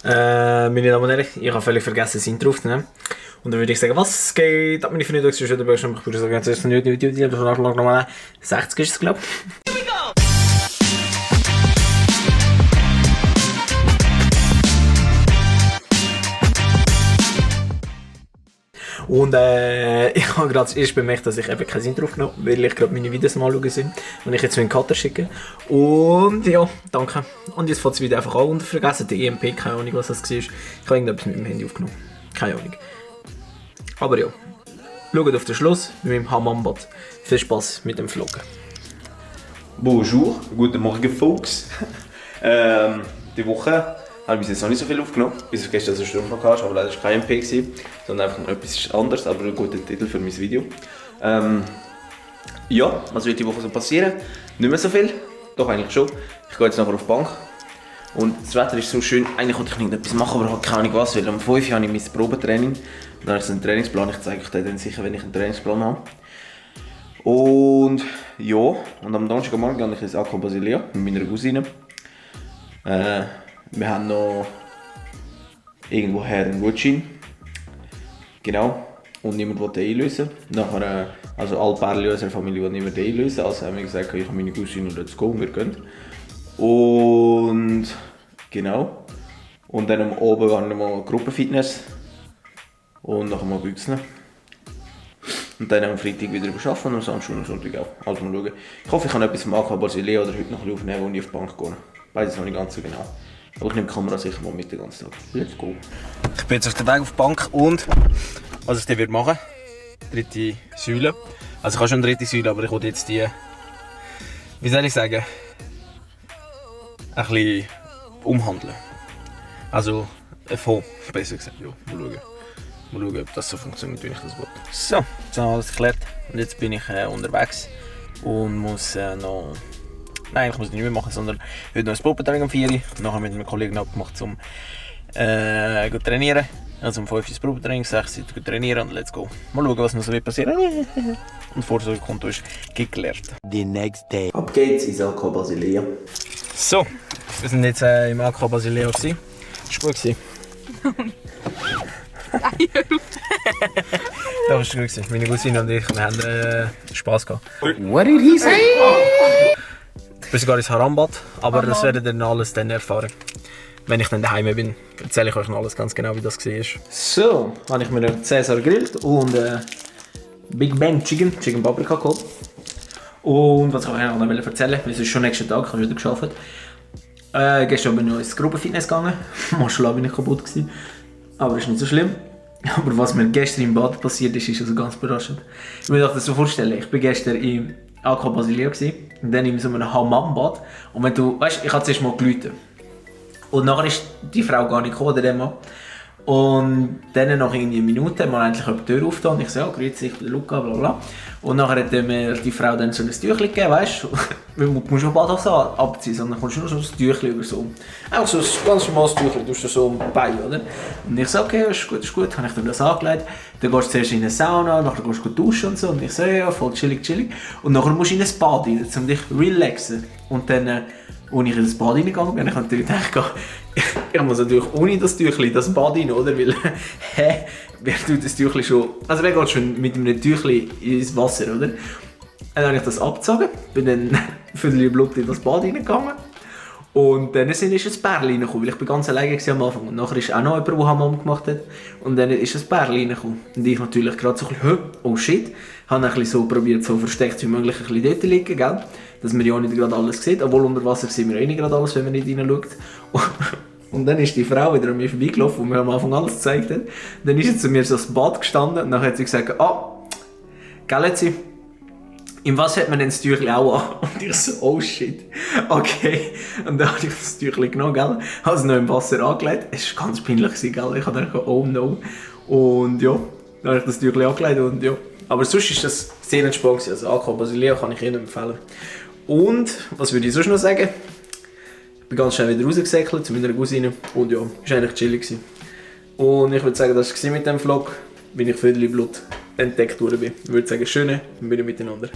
Meine Damen und Herren, ich habe völlig vergessen, das Intro aufzunehmen. Und dann würde ich sagen, was geht ab meine Freunde, schon dabei, ich würde sagen, jetzt ist es nicht 60 ist es, glaube ich. Und ich habe gerade erst bemerkt, dass ich eben kein Intro aufgenommen habe, weil ich gerade meine Videos mal schauen soll und ich jetzt meinen Cutter schicke. Und ja, danke. Und jetzt fängt das Video einfach an und vergessen die EMP, keine Ahnung was das war. Ich habe irgendetwas mit dem Handy aufgenommen. Keine Ahnung. Aber ja, schaut auf den Schluss mit meinem Hammambad. Viel Spaß mit dem Vloggen. Bonjour, guten Morgen Folks. Die Woche habe ich jetzt noch nicht so viel aufgenommen, bis ich gestern so eine Stunde hatte, aber leider war es kein MP, sondern einfach noch etwas anderes, aber ein guter Titel für mein Video. Ja, was wird die Woche so passieren? Nicht mehr so viel, doch eigentlich schon. Ich gehe jetzt nachher auf die Bank und das Wetter ist so schön, eigentlich wollte ich nicht etwas machen, aber ich habe keine Ahnung was, weil um 5 Uhr habe ich mein Probetraining. Dann habe ich so einen Trainingsplan, ich zeige euch den dann sicher, wenn ich einen Trainingsplan habe. Und ja, und am Donnerstagmorgen gehe ich ins Aqua Basilea mit meiner Cousine. Wir haben noch irgendwoher einen Gutschein. Genau. Und niemand will den einlösen. Nachher, also alle Pärchen aus der Familie wollen niemand den einlösen. Also haben wir gesagt, ich habe meine Cousine und let's go, wir gehen. Und genau. Und dann am Abend haben wir mal Gruppenfitness. Und nachher mal büchsen. Und dann am Freitag wieder arbeiten und am Samstag und Sonntag auch. Also mal schauen. Ich hoffe, ich kann etwas machen, aber Basilea oder heute noch ein bisschen aufnehmen, wo ich auf die Bank gehe. Beides noch nicht ganz so genau. Aber ich nehme die Kamera sicher mal mit den ganzen Tag. Let's go. Ich bin jetzt auf dem Weg auf die Bank und was ich dann machen werde, dritte Säule. Also ich habe schon eine dritte Säule, aber ich will jetzt die, wie soll ich sagen, ein bisschen umhandeln. Also ein Fonds, besser gesagt. Ja, mal schauen, ob das so funktioniert, wie ich das will. So, jetzt habe ich alles geklärt und jetzt bin ich unterwegs und muss noch... Nein, ich muss nicht mehr machen, sondern heute noch ein Probetraining um 4 Uhr. Nachher mit einem Kollegen abgemacht, um trainieren. Also um 5 Uhr das Probetraining, 6 Uhr trainieren und let's go. Mal schauen, was noch so wird passieren. Und Vorsorgekonto ist geklärt. The next day. Ab geht's ins Aqua Basilea. So, wir sind jetzt im Aqua Basilea. Das war gut. Das war gut. Meine Cousine und ich, wir haben Spass gehabt. What did he say? Ich bin sogar ins Harambad, aber das werdet ihr dann alles dann erfahren. Wenn ich dann daheim bin, erzähle ich euch noch alles ganz genau, wie das war. So, habe ich mir einen Cäsar gegrillt und Big Bang Chicken Paprika geholt. Und was kann ich noch erzählen? Es ist schon nächsten Tag, ich habe wieder gearbeitet. Gestern bin ich noch ins Gruppenfitness gegangen. Marschall bin ich kaputt gewesen. Aber ist nicht so schlimm. Aber was mir gestern im Bad passiert ist also ganz überraschend. Ich muss mir das so vorstellen, ich bin gestern im Aqua Basilea und dann in so einem Hammambad. Und wenn du, weißt, ich habe zuerst mal geläutet. Und nachher ist die Frau gar nicht gekommen, der Mann. Und dann nach irgendwie eine Minute mal endlich die Tür aufgetan und ich so, ja, grüezi, ich bin Luca, bla bla. Und nachher hat mir die Frau dann so ein Tüchlein gegeben, weißt du. Du musst auch bald so abziehen, sondern kommst du nur so ein Tüchlein über so. Einfach so ein ganz normales Tüchlein, du hast so ein Bein, oder? Und ich so, okay, ist gut, habe ich dann das angelegt. Dann gehst du zuerst in eine Sauna, nachher gehst du duschen und so. Und ich so, ja, voll chillig. Und nachher musst du in ein Bad rein, um dich zu relaxen. Und dann, als ich in das Bad reingegangen bin, habe ich natürlich gedacht, ich muss natürlich ohne das Tüchlein das Bad rein, oder? Weil, wer tut das Tüchlein schon... Also wer geht schon mit einem Tüchlein ins Wasser, oder? Dann habe ich das abgezogen, bin dann für ein Blut in das Bad reingegangen. Und dann ist ein Pärchen reingekommen, weil ich bin ganz alleine am Anfang. Und nachher ist auch noch jemand, der Hammam gemacht hat. Und dann ist ein Pärchen reingekommen. Und ich natürlich gerade so ein bisschen, oh shit. Habe ein bisschen so probiert, so versteckt wie möglich ein bisschen dort zu liegen, gell? Dass man ja nicht gerade alles sieht. Obwohl unter Wasser sehen wir eh nicht gerade alles, wenn man nicht reinschaut. Und dann ist die Frau wieder an mir vorbeigelaufen, die mir am Anfang alles gezeigt hat. Dann ist sie zu mir so das Bad gestanden und dann hat sie gesagt, gell sie, im Wasser hat man dann das Tüchlein auch an. Und ich so, oh shit, okay. Und dann habe ich das Tüchlein genommen, gell, habe es noch im Wasser angelegt. Es war ganz peinlich, gell, ich habe dann gedacht, oh no. Und ja, dann habe ich das Tüchlein angelegt und ja. Aber sonst ist das sehr entspannt, also Aqua Basilea kann ich Ihnen empfehlen. Und, was würde ich sonst noch sagen? Ich bin ganz schnell wieder rausgesäckelt zu meiner Cousine und ja, es war eigentlich chillig. Und ich würde sagen, das war mit dem Vlog, wenn ich Viertelblut entdeckt wurde. Ich würde sagen, schöne, wir miteinander.